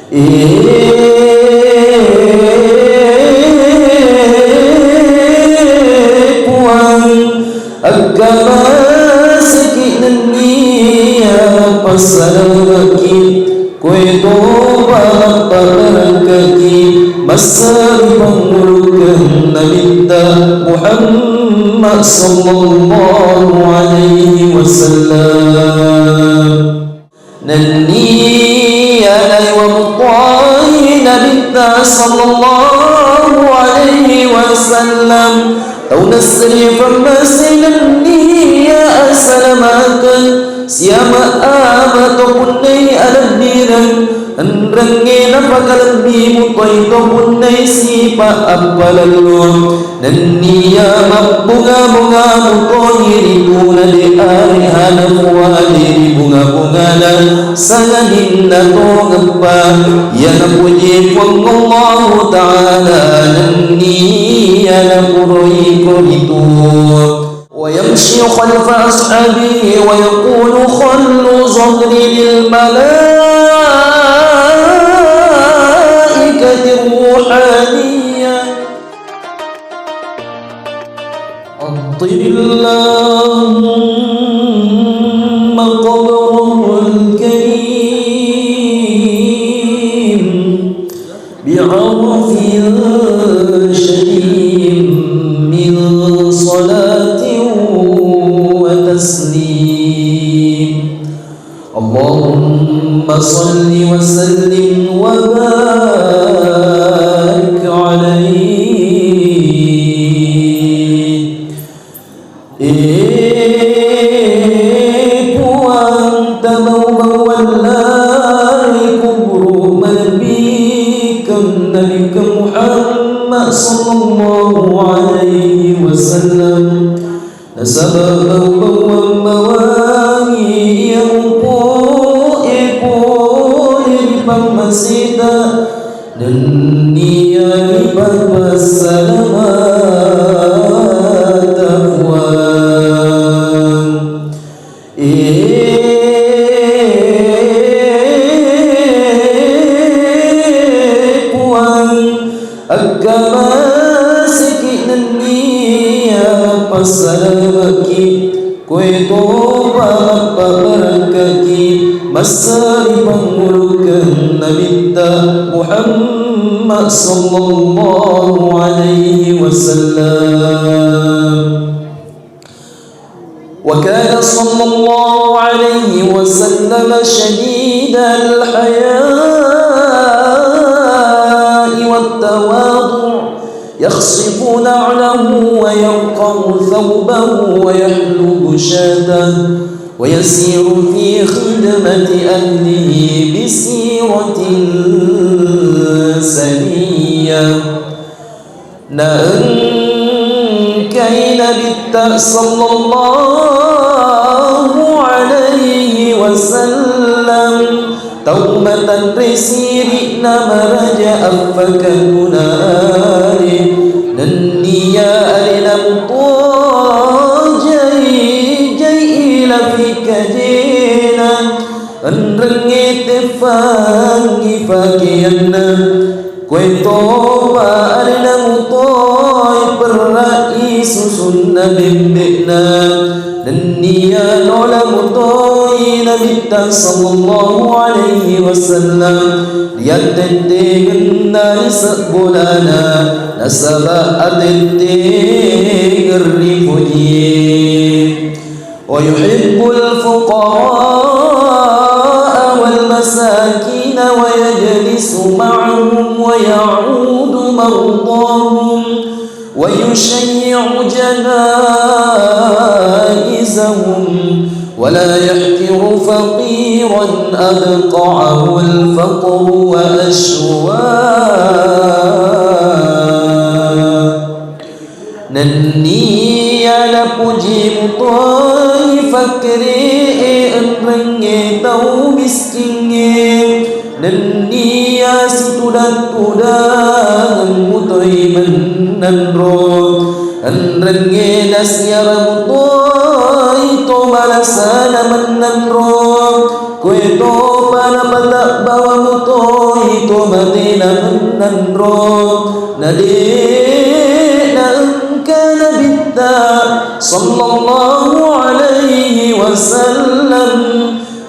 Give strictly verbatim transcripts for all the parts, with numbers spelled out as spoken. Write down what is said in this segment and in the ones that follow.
Eh, Puang, akkamaseki nenniya passalawakki, koe topa mappabarakaki, massari pangulukeng Nabitta Muhammad sallallahu alaihi wasallam. Nenniya naiwa mutoi Nabitta sallallahu alaihi wasallam, tau nasseriye pammase nenniya asalamakeng, siama-ama to punnai alebbireng, enrengnge napakalebbi mutoi to punnai sipa appalallo. Nenniya mabbunga-bunga mutoi ri tuna de are hana muwade ri bunga-bungana, sangadinna tongeppa iya napuji Puang Allahu Ta'ala nenniya napuroi koritu. ويمشي خلف أصحابه ويقول خلوا ظهري للملائكة الروحانية. عطر اللهم قبره الكريم بعرف شهي من صلاة وتسليم. اللهم صل وسلم وبارك عليه. Eh, Puang, tabau-bauanna ri kuburu malebbikeng Nabitta Muhammad sallallahu alaihi wasallam. Nasaba bau-bauang mawangi iya mupoe pole ri pammaseta. Nenniya ripapassalamata Puang. Eh, Puang, akkamaseki nenniya passalamaki. Koe topa mappabarakaki, massari pangulukeng Nabitta Muhammad sallallahu alaihi wasallam. وكان صلى الله عليه وسلم شديد الحياء والتواضع، يخصف نعله ويرقع ثوبه ويحلب شاته ويسير في خدمة أهله بسيرة سنية. Naengkai Nabitta sallallahu alaihi wasallam tau matanre siri'na maraja affakatunare, nenniya alena mutojai jai ila fikajena, enrengnge teffangngi pakeanna. Koe topa alena mutoi perra'i susunna bembe'na. Nenniya nola mutoi Nabitta sallallahu alaihi wasallam ri attettengenna ri sebbolana, nasaba attettengeng ri pojie. ويحب الفقراء والمساكين ويجلس معهم ويعود مرضاهم ويشيع جنائزهم ولا يحقر فقيرا أدقعه الفقر وأشواه. Nenniya napuji mutoi fakkire'e enrengnge tau miskingnge, nenniya situdang-tudang mutoi mennanro, enrengnge nasiara mutoi to balasana mennanro, koe topa napatabbawa mutoi to matena mennanro, na de' naengka Nabitta sallallahu alaihi wasallam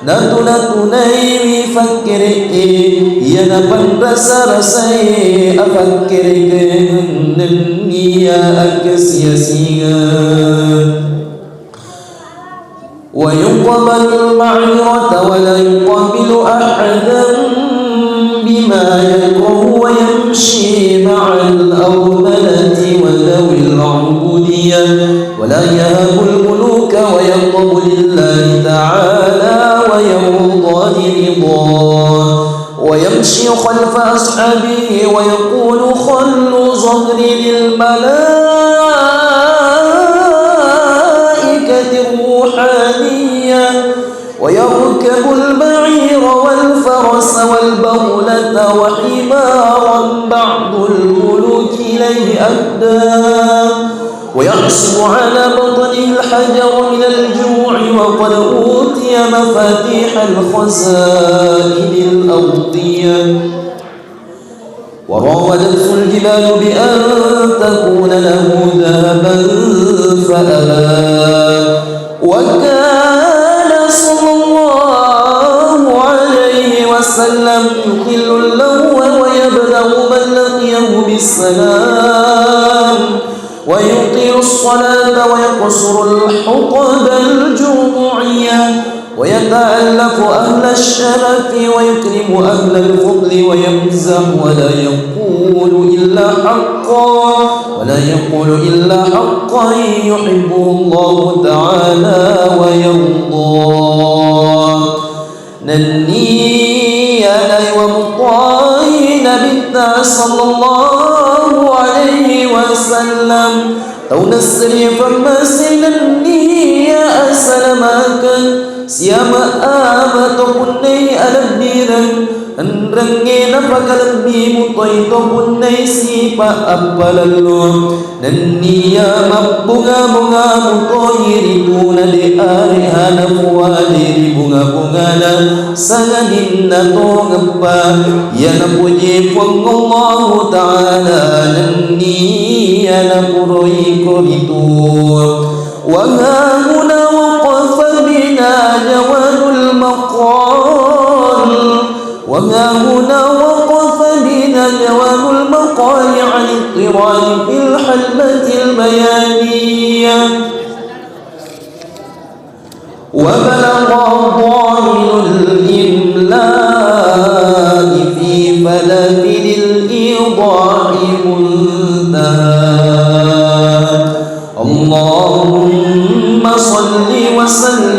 natuna-tunaiwi fakkere'e, iya napanrasa-rasae afakkerekeng nenniya akkasiasingeng. ويقبل المعذرة ولا يقابل أحدا بما يكره ويمشي مع الأرملة وذوي العبودية ولا يهاب الملوك ويغضب لله تعالى ويرضى لرضاه ويمشي خلف أصحابه ويقول خلوا ظهري للملائكة الروحانية ويركب البعير والفرس والبغلة وحمارا بعض الملوك إليه أهدى ويعصب على بطنه الحجر من الجوع وقد أوتي مفاتيح الخزائن الأرضية وراودته الجبال بأن تكون له ذهبا فأبى وكان صلى الله عليه وسلم يخل اللغو ويبدأ من لقيه بالسلام ويطيل الصلاة ويقصر الحطب الجمعية ويتألف أهل الشرف ويكرم أهل الفضل ويمزح ولا يقول إلا حقا ولا يقول إلا حقا يحبه الله تعالى ويرضاه. Nenniya naiwa mutoai Nabitta sallallahu alaihi wasallam, tau nasseriya fammasei nenniya assalamakeng siama-ama to punnai alebbireng, enrengnge napakalebbi mutoi to punnai sipa appalallo. Nenniya mabbunga-bunga mutoi ritu na de' areha napuade ri bunga-bungana sangadinna tongeppa iya napoji Puang Allahu Ta'ala nenniya napuroi ko ritu. وها هنا وقف بنا جواد المقال وها هنا وقف بنا جواد المقال عن الطران في الحلبة الميانية وبلغ ظاهر الإملاء في فلافل الإيضاح منتهى. اللهم صل وسلم